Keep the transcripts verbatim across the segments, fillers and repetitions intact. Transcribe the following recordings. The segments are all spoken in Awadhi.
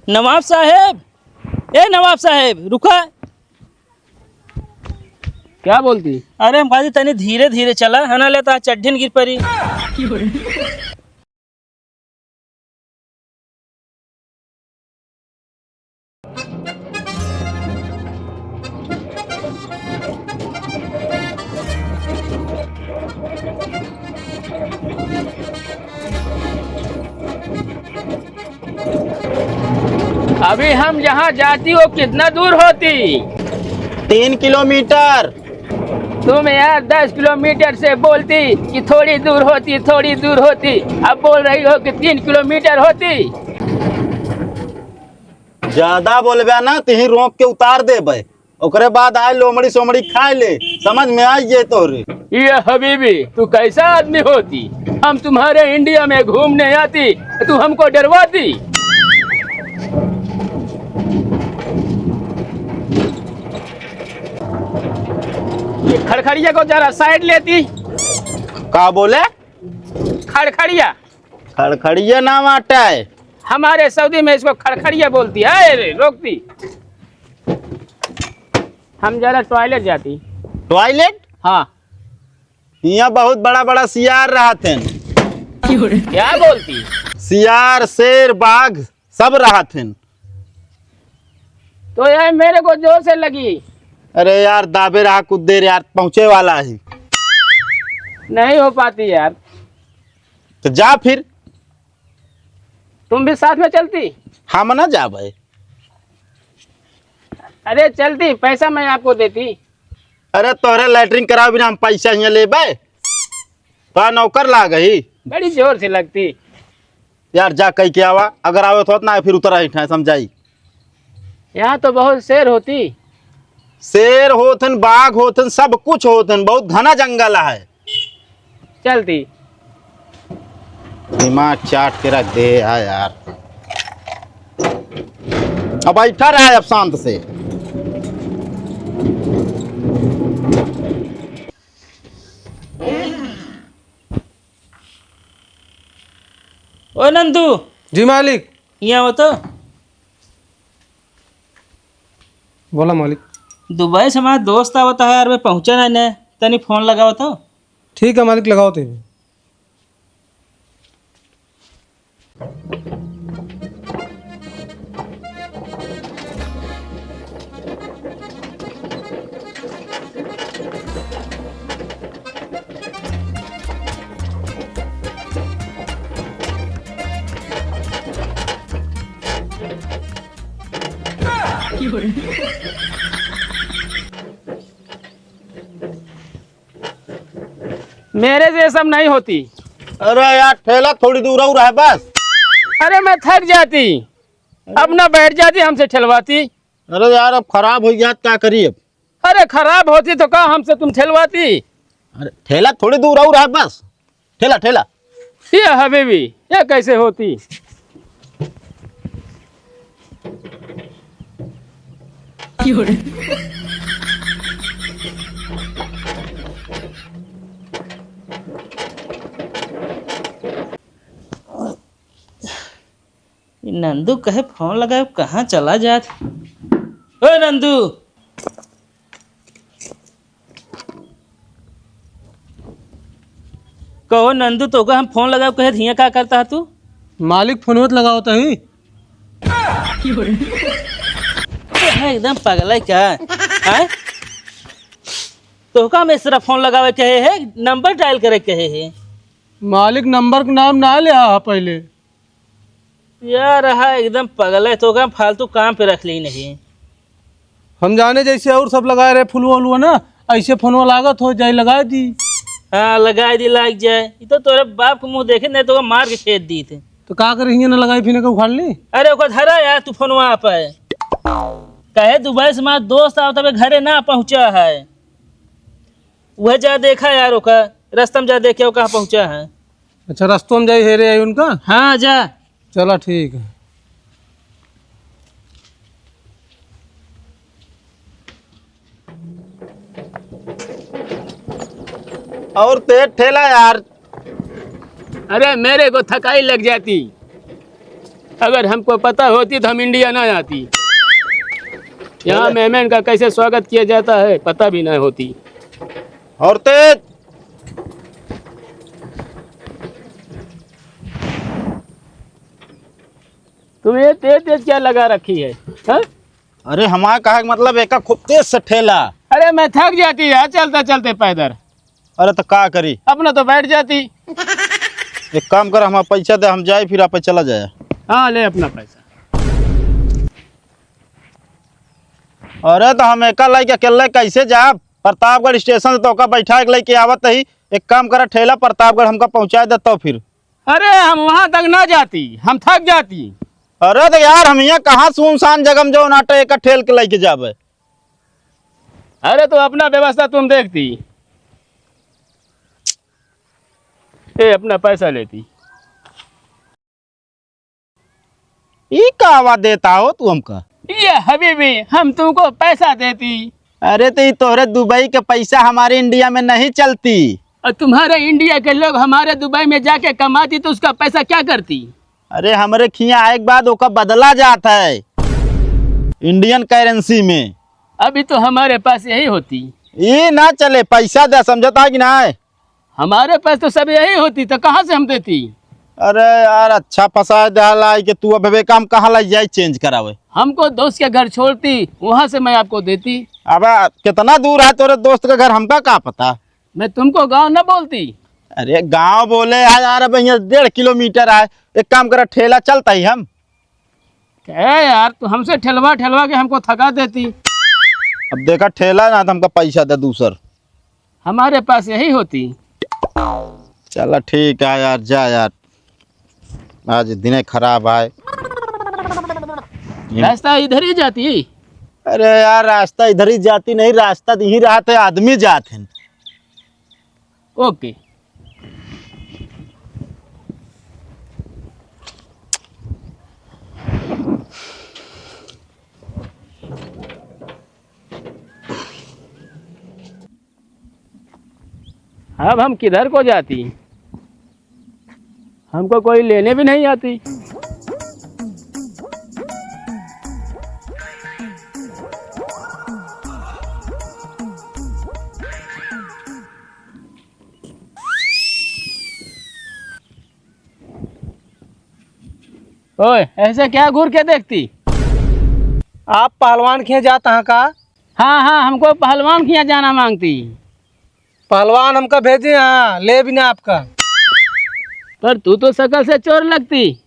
नवाब साहेब, ए नवाब साहेब, रुका। क्या बोलती? अरे हम कहती तनी धीरे धीरे चला, है ना, ले तो चड्ढिन गिर परी। अभी हम जहाँ जाती, वो कितना दूर होती? तीन किलोमीटर। तुम यार दस किलोमीटर से बोलती कि थोड़ी दूर होती, थोड़ी दूर होती, अब बोल रही हो कि तीन किलोमीटर होती। ज्यादा बोलबे ना, तिही रोक के उतार देबे। ओकरे बाद आए लोमड़ी सोमड़ी खाए ले, समझ में आ जाए तोहरे। ये हबीबी, तू कैसा आदमी होती? हम तुम्हारे इंडिया में घूमने आती, तू हमको डरवाती। ये खड़खड़िया को जरा साइड लेती। का बोले? खड़खड़िया। खड़खड़िया नाम आता है। हमारे सऊदी में इसको खड़खड़िया बोलती है। अरे, रोकती। हम जरा टॉयलेट जाती। टॉयलेट? हाँ। हियाँ बहुत बड़ा बड़ा सियार रहत हैं। क्या बोलती? सियार, शेर, बाघ सब रहत हैं। तो यार मेरे को जोर से लगी। अरे यार दाबे रहा कुछ देर यार, पहुँचे वाला ही। नहीं हो पाती यार। तो जा फिर। तुम भी साथ में चलती? हम ना जाबे। अरे चलती, पैसा मैं आपको देती। अरे तोहरे लैट्रिन करावे बिना हम पैसा हियाँ लेबे? तोहरा नौकर लाग ही। बड़ी जोर से लगती। यार जा कह के आवा, अगर आवत होत ना फिर उतरा ही ठाए समझाई। यहाँ तो बहुत शेर होती। शेर होत हन, बाघ होत हन, सब कुछ होत हन, बहुत घना जंगल है। चलती। दिमाग चाट के रख दे है यार। अब बैठा रहा है अब शांत से। ओ नंदू। जी मालिक। यहाँ आओ तो। बोला मालिक। दुबई से हमारा दोस्त आवत है यार, वे पहुँचा नहीं ने, तनी फोन लगाओ तो। ठीक है मालिक, लगाओ तो। मेरे से सब नहीं होती। अरे यार, ठेला थोड़ी दूर और है बस। अरे मैं थक जाती, अब ना बैठ जाती, हमसे ठेलवाती। अरे यार, अब खराब हो गया, क्या करी अब? अरे खराब होती तो का हमसे तुम ठेलवाती? अरे ठेला थोड़ी दूर और है बस, ठेला, ठेला। ये हबीबी, ये कैसे होती? ई नंदू कहे फोन लगाए, कहाँ चला जात? ओ नंदू, कहो नंदू, तोका हम फोन लगाए कहे, हियाँ का करता है तू? मालिक फोनवत लगावत ही। तू है एकदम पगला है क्या? हैं? तोका हम इस तरह फोन लगावे कहे है, नंबर डायल करे कहे है। मालिक नंबर के नाम ना ले आ पहले। यार, रहा एकदम पगल है, तोका फालतू काम पे रख ली नहीं। हम जाने जैसे और सब लगाए रहे फुलवा उलवा ना, ऐसे फोनवा लागत हो जाए, लगा दी। हाँ, लगा दी, लाग जाए। ये तो तोरे बाप के मुँह देखे, नहीं तो मार के छेद दी थे। तो का करे, हियाँ ना लगाई, फिर का उखाड़ ली? अरे, ओकर धरा यार, तू फोनवा पे। कहे दुबई से हमार दोस्त आओ, तबे घरे ना पहुँचा है। वह जा देखा यार, ओकर रस्ता में जा देखे, वो कहाँ पहुँचा है। अच्छा, रस्तों में जाई हेरे आई उनका? हाँ, जा। चला, ठीक है। और तेज ठेला यार। अरे, मेरे को थकाई लग जाती। अगर हमको पता होती तो हम इंडिया ना आती। यहाँ चले। मेहमान का कैसे स्वागत किया जाता है पता भी नहीं होती। और तेज। तुम ये तेज तेज क्या लगा रखी है, हाँ? अरे हमार कहे के मतलब एका खूब तेज से ठेला। अरे मैं थक जाती यार चलते चलते पैदल। अरे तो का करी? अपना तो बैठ जाती। एक काम कर, हमार पैसा दे, हम जाई, फिर आप चला जाए। हाँ, ले अपना पैसा। अरे तो हम एका लइके अकेले कैसे जाब? प्रतापगढ़ स्टेशन से तो ओका बैठा के लइके आवत ही। एक काम करा, ठेला प्रतापगढ़ हमका पहुँचा दे तो फिर। अरे हम वहाँ तक ना जाती, हम थक जाती। अरे तो यार, हम यहाँ कहाँ सुनसान जगह में जो नाटे एका ठेल के लइके जाबे। अरे तो अपना व्यवस्था तुम देखती। ए, अपना पैसा लेती। ई का आवाज देता हो तू हमका? ये हबीबी, हम तुमको पैसा देती। अरे तो ये तोहरे दुबई के पैसा हमारे इंडिया में नहीं चलती। और तुम्हारे इंडिया के लोग हमारे दुबई में जाके कमाती तो उसका पैसा क्या करती? अरे हमरे खिया आए के बाद ओका बदला जात है इंडियन करेंसी में। अभी तो हमारे पास यही होती। ये ना चले, पैसा दे, समझता है कि ना? हमारे पास तो सब यही होती, तो कहाँ से हम देती? अरे यार, अच्छा फंसा दे लाई कि तू अब काम कहाँ लाई जाए चेंज करावे? हमको दोस्त के घर छोड़ती, वहाँ से मैं आपको देती। अब कितना दूर है तोरे दोस्त का घर, हमका का पता? मैं तुमको गाँव न बोलती। अरे गाँव बोले है यार, अब यहाँ डेढ़ किलोमीटर है। एक काम करा, ठेला चलता ही हम। क्या यार, तू हमसे ठेलवा ठेलवा के हमको थका देती। अब देखा ठेला ना तो हमका पैसा दे दूसर। हमारे पास यही होती। चला ठीक है यार, जा यार, आज दिने खराब आए। रास्ता इधर ही जाती। अरे यार, रास्ता इधर ही जाती नहीं, रास्ता यही रहा थे, आदमी जात हैं। ओके। अब हम किधर को जाती, हमको कोई लेने भी नहीं आती। ओए, ऐसे क्या घूर के देखती? आप पहलवान के जात हाँ का? हाँ हाँ, हमको पहलवान के यहाँ जाना मांगती। पहलवान हमका भेजे हाँ, ले बिना आपका। पर तू तो शकल से चोर लगती।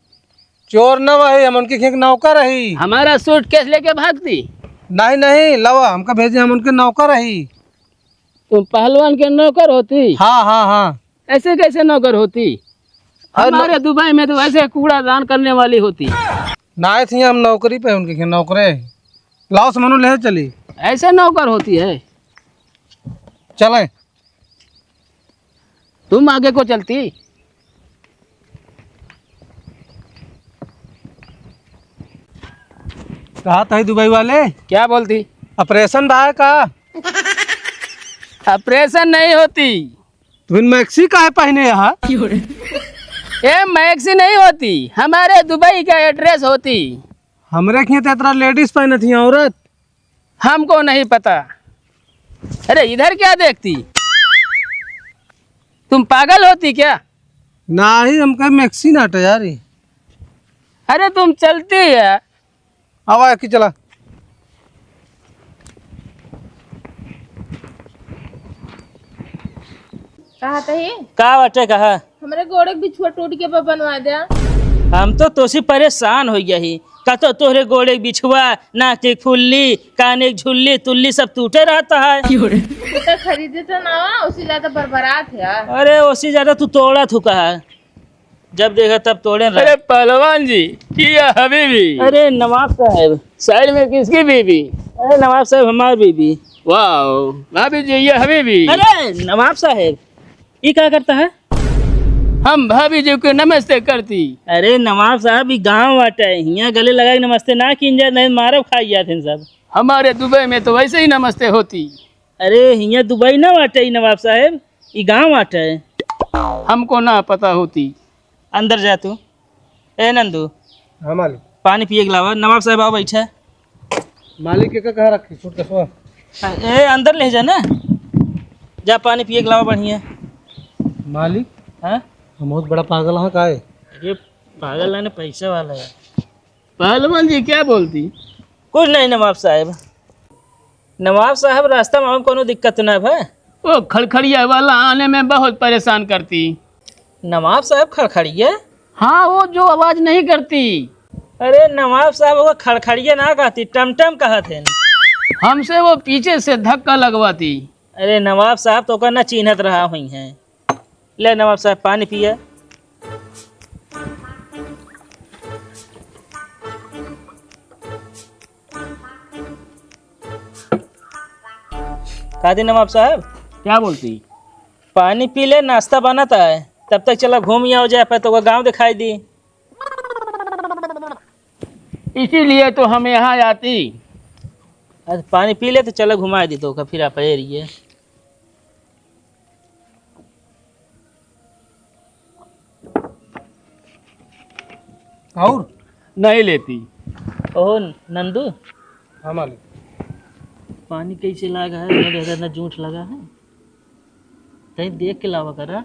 चोर न वही, हम उनके खेत नौकर रही। हमारा सूटकेस लेके भागती। नहीं नहीं, लवा हमका भेजे, हम उनके नौकर रही। तुम पहलवान के नौकर होती? हाँ हाँ हाँ। ऐसे कैसे नौकर होती? अरे नौ- हमारे दुबई में तो ऐसे कूड़ादान करने वाली होती। नाय थी, हम नौकरी पे उनके खेत नौकरे। लाओ समनो ले चली। ऐसे नौकर होती है? चले। तुम आगे को चलती। कहा था दुबई वाले? क्या बोलती? ऑपरेशन बा का? ऑपरेशन नहीं होती। तुम मैक्सी काहे पहने यहाँ? ये मैक्सी नहीं होती, हमारे दुबई का एड्रेस होती। हमरे खेत इतना लेडीज पहनत ही औरत। हमको नहीं पता। अरे, इधर क्या देखती? तुम पागल होती क्या? नाही, हमका मैक्सी नाट यार। अरे, तुम चलती है। आवा, की चला। कहा तही? का बाटे, कहा? हमरे गोड़े के बिछुआ टूट के बा, बनवा द्या। हम तो तोसी परेशान होइ गया ही। का तो तोहरे गोड़े के बिछुआ, नाक के फुल्ली, काने के झुल्ली, तुल्ली सब टूटे रहता है। तो खरीदे तो ना, उसी ज्यादा बरबरात है। अरे, उसी ज्यादा तू तोड़ा थू कहा। जब देखा तब तोड़े रहा। अरे पहलवान जी, ये हबीबी। अरे नवाब साहब। साइड में किसकी बीबी? अरे नवाब साहब, हमार बीबी। वाह, भाभी जी, ये हबीबी। अरे नवाब साहब, ये का करता है? हम भाभी जी को नमस्ते करती। अरे नवाब साहब, ये गाँव बाटे, हियाँ गले लगा के नमस्ते ना कीन जाए, नहीं मारब खाई जात हैं सब। हमारे दुबई में तो वैसे ही नमस्ते होती। अरे हियाँ दुबई ना बाटे, ये नवाब साहब, ये गाँव बाटे। हमको ना पता होती। अंदर जा तू। ए नंदू, हाँ मालिक। पानी पिए के लावा, नवाब साहब आओ बैठे। मालिक, एका कहाँ रखी सूटकेसवा? ए, अंदर ले जा ना, जा पानी पिए के लावा बढ़िया। मालिक, हाँ? हम बहुत बड़ा पागल हाँ का है? अरे पागल है ना, पैसे वाला है। पहलवान जी क्या बोलती? कुछ नहीं नवाब साहब। नवाब साहब, रास्ता में और कोनो दिक्कत ना भा? वो खड़खड़िया वाला आने में बहुत परेशान करती। नवाब साहब, खड़खड़िया? हाँ, वो जो आवाज नहीं करती। अरे नवाब साहब, वो खड़खड़िया ना कहती, टमटम कहत है। हमसे वो पीछे से धक्का लगवाती। अरे नवाब साहब, तो ओकर ना चिन्हत रहा हुई हैं। ले नवाब साहब, पानी पिया। का दी नवाब साहब? क्या बोलती? पानी पी ले, नाश्ता बनत है, तब तक चला घूम आओ जाए, पर तो गाँव दिखाई दी। इसीलिए तो हम यहाँ आती। अरे पानी पी ले तो चला घुमा दी तो फिर आप एरिए। और? नहीं लेती। ओहो नंदू। हाँ मालिक। पानी कैसे लागा है? मेरे इधर ना जूठ लगा है, कहीं देख के लावा करा।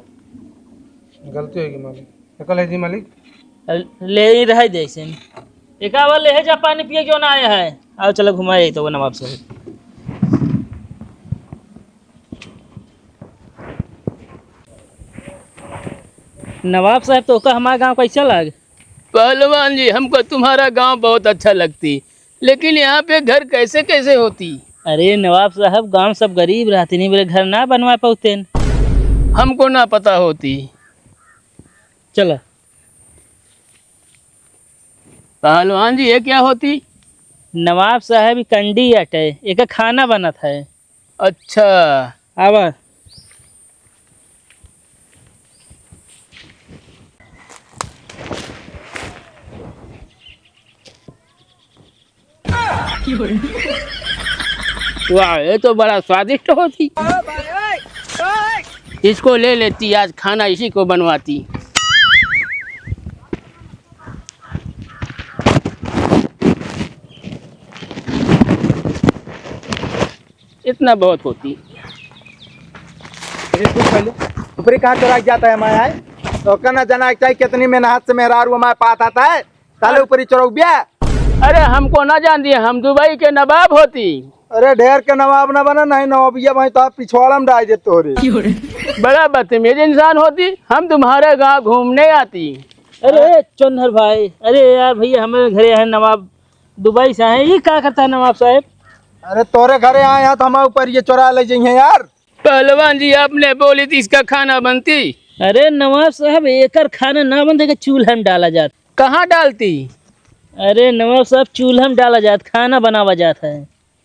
गलती होगी मालिक। निकल है जी मालिक। अब ले ही रहे जैसे। एक आवा ले जा पानी पिए क्यों ना आया है? आओ चलो घुमाए तो वो नवाब साहब। नवाब साहब, तोहका हमार गाँव कैसा लाग? पहलवान जी, हमको तुम्हारा गाँव बहुत अच्छा लगती, लेकिन यहाँ पे घर कैसे कैसे होती? अरे नवाब साहब, गाँव सब गरीब रहते, नहीं बोले घर ना बनवा पाते। हमको ना पता होती। चला। पहलवान जी, ये क्या होती? नवाब साहब, ई कंडी अटे, एक खाना बनत है। अच्छा। आवा। वाह, ये तो बड़ा स्वादिष्ट होती। इसको ले लेती, आज खाना इसी को बनवाती। इतना बहुत होती। अरे तू पहले ऊपरी कहाँ चोरा के जाता है मैं आए? तो कहना जना एक चाहे कितनी मेहनत से मेहरारू हमारे पास आता है, साले ऊपरी चोरौबिया। अरे हमको ना जान दिए, हम दुबई के नवाब होती। अरे ढेर के नवाब ना बना, नहीं नवाबिया भाई तो आप पिछवाड़ा में डाल देते हो रे। बड़ा बदतमीज इंसान होती, हम तुम्हारे गाँव घूमने आती। अरे चोन्हर भाई, अरे यार भैया, हमारे घरे है नवाब, दुबई से आए, ये क्या करता है नवाब साहब? अरे तोरे घरे आए हैं तो हमारे ऊपर ये चोरा ले जाइए यार। पहलवान जी, आपने बोली थी इसका खाना बनती। अरे नवाब साहब, एकर खाना ना बनते, एकर चूल्हा में डाला जात। कहाँ डालती? अरे नवाब साहब, चूल्हा में डाला जात, खाना बनावा जात है।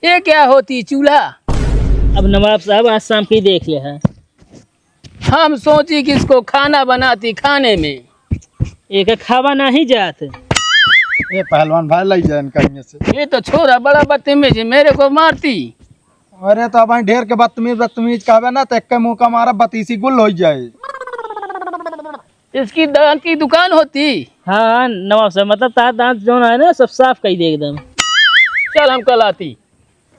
ये क्या होती चूल्हा? अब नवाब साहब, आज शाम की देख ले है। हम सोची कि इसको खाना बनाती, खाने में। एकर खावा नहीं जात। ए पहलवान भाई, लई जाए इनका हियाँ से। ये तो छोरा बड़ा बदतमीज है, मेरे को मारती। अरे तो अब ढेर के बदतमीज, बदतमीज कहबे ना तो एक मुँह का मारा बतीसी गुल हो जाए। इसकी दांत की दुकान होती। हाँ, हाँ, नवाब साहब, मतलब तार दांत जो है ना, सब साफ कर दे एकदम। चल, हम कल आती।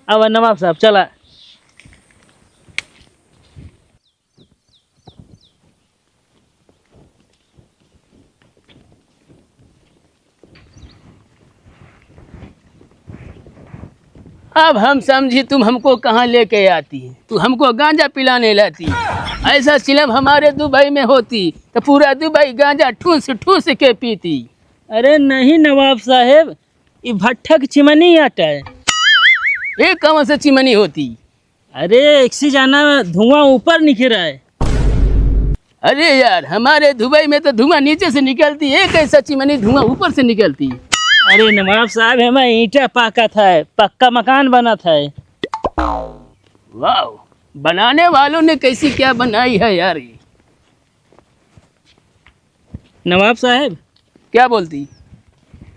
अब नवाब साहब, चला। अब हम समझी तुम हमको कहाँ लेके आती, तू हमको गांजा पिलाने लाती। ऐसा चिलम हमारे दुबई में होती तो पूरा दुबई गांजा ठूस ठूस के पीती। अरे नहीं नवाब साहेब, ई भट्ठा की चिमनी आटा है। ये कौन सा चिमनी होती? अरे, एक से जाना धुआं ऊपर निकल रहा है। अरे यार, हमारे दुबई में तो धुआं नीचे से निकलती है, कैसा चिमनी धुआं ऊपर से निकलती? अरे नवाब साहब, हमें ईंटा पाका था, पक्का मकान बना था। वाह, बनाने वालों ने कैसी क्या बनाई है यार ये। नवाब साहब। क्या बोलती?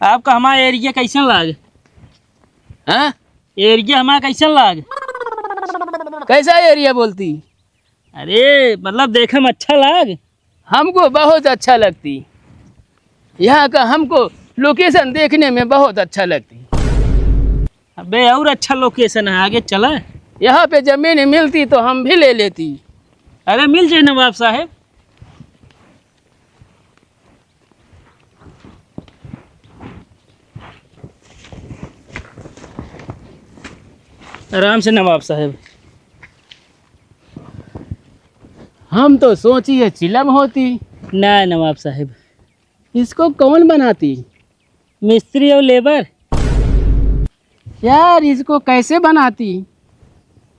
आपका हमारा एरिया कैसन लाग? हाँ? एरिया हमारा कैसन लाग? कैसा एरिया बोलती? अरे, मतलब, देखे में अच्छा लाग? हमको बहुत अच्छा लगती। यहाँ का हमको Location देखने में बहुत अच्छा लगती। अबे, और अच्छा location है, आगे चला। यहाँ पे जमीन मिलती तो हम भी ले लेती। अरे, मिल जाए नवाब साहेब। आराम से नवाब साहेब। हम तो सोची ये चिलम होती। ना नवाब साहेब। इसको कौन बनाती? मिस्त्री और labour। यार, इसको कैसे बनाती?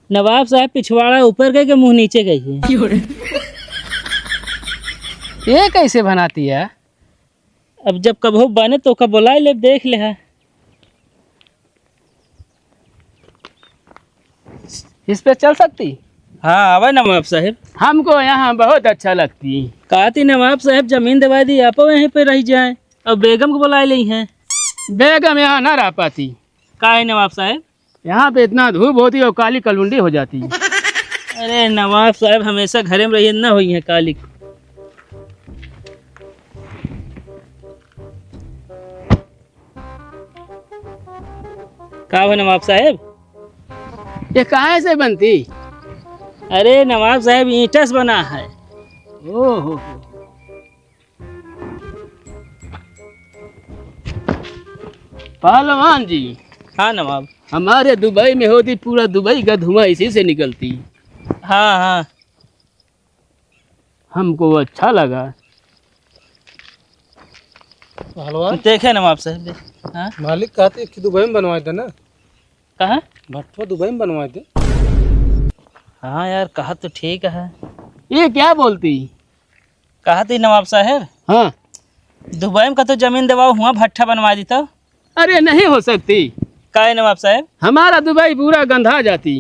नवाब साहेब, पिछवाड़ा ऊपर गए कि मुंह नीचे गई है? ये कैसे बनाती है? अब जब कबहू बने तो ओका बुलाए ले, देख ले है। इस पे चल सकती? हाँ, आवे नवाब साहेब। हमको यहाँ बहुत अच्छा लगती। कहती नवाब साहेब, जमीन दिवा दी, आप यहीं पे रह जाए और बेगम को बुलाए ले हैं। बेगम यहाँ ना रह पाती। काहे नवाब साहेब? यहाँ पे इतना धूप होती और काली कलुंडी हो जाती। अरे नवाब साहेब, हमेशा घरे में रहिए, ना होई है काली। का हो नवाब साहेब? ये काहे से बनती? अरे नवाब साहेब, ईंटा से बना है। ओहो। पहलवान जी। हाँ नवाब। हमारे दुबई में होती, पूरा दुबई का धुआं इसी से निकलती। हाँ, हाँ। हमको अच्छा लगा। पहलवान। देखे नवाब साहेब, देख। हाँ? मालिक कहते कि दुबई में बनवा दे ना। कहाँ? भट्ठो दुबई में बनवा दे। हाँ यार, कहा तो ठीक है। ये क्या बोलती? कहा थी नवाब साहेब? हाँ। दुबई में का तो जमीन दिवाओ, हुआ भट्ठा बनवा दी तो। अरे, नहीं हो सकती। काहे नवाब साहेब? हमारा दुबई पूरा गंधा जाती।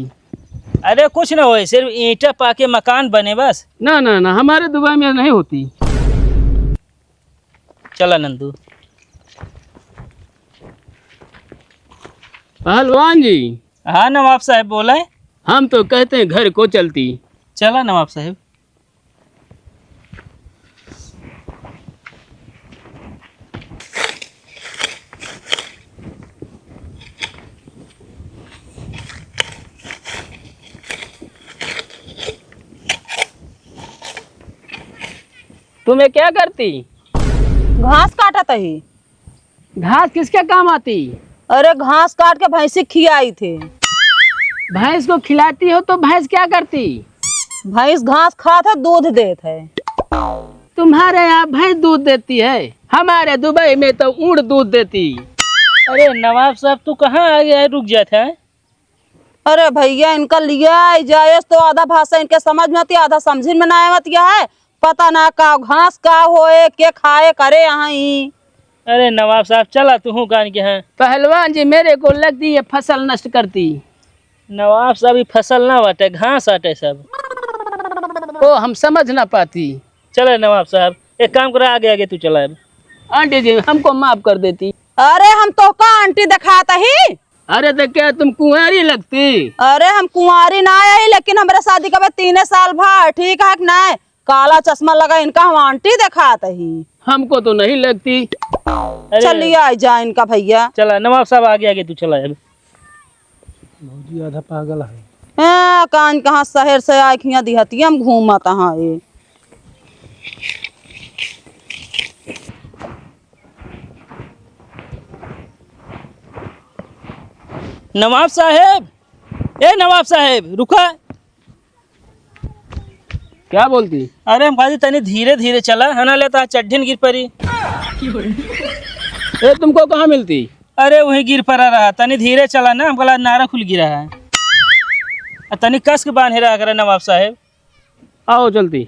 अरे, कुछ ना होए, सिर्फ ईंटा पाके मकान बने बस। ना, ना, ना, हमारे दुबई में नहीं होती। चला नंदू। पहलवान जी। हाँ नवाब साहेब, बोले। हम तो कहते हैं घर को चलती। चला नवाब साहेब। तुम ये क्या करती? घास काटत ही। घास किसके काम आती? अरे, घास काट के भैंसी खियाई थे। भैंस को खिलाती हो तो भैंस क्या करती? भैंस घास खात है, दूध देत है। तुम्हारे यहाँ भैंस दूध देती है, हमारे दुबई में तो ऊँट दूध देती। अरे नवाब साहब, तू कहाँ आ गया है? रुक जात है। अरे भैया, इनका लिया आई जाए तो आधा भाषा इनके समझ में आती, आधा समझ में ना आवत है। पता ना का घास का होए, के खाए करे यहाँ ही। अरे नवाब साहब, चला तू हूँ कान के हैं। पहलवान जी, मेरे को लगती ये फसल नष्ट करती। नवाब साहब, ये फसल ना बाटे, घास आटे सब। ओ, हम समझ ना पाती। चले नवाब साहब, एक काम करा, आगे आगे तू चला अब। आंटी जी, हमको माफ कर देती। अरे, हम तोहका आंटी देखात ही। अरे, तो क्या तुम कुंवारी लगती? अरे, हम कुंवारी ना आई, लेकिन हमरे शादी के अबे तीने साल भा, ठीक है कि नाय? काला चश्मा लगा इनका हम आंटी देखात ही। हमको तो नहीं लगती। अरे। चलिए, आ जा इनका भैया। चला, नवाब साहब, आगे, आगे तू चला अब। भौजी आधा पागल है। ए, कान कहाँ शहर से आए, खिया दिहतिया में घूमत हाँ ये। नवाब साहेब, ए नवाब साहेब, रुका। क्या बोलती? अरे हम कहती तनी धीरे धीरे चला, है ना, लेता चड्ढिन गिर परी। ए, तुमको कहाँ मिलती? अरे वहीं गिर परा रहा, तनी धीरे चला ना, हमको लगा नारा खुल गिरा है। आ तनी कस के बांधे रहा करे नवाब साहेब। आओ जल्दी।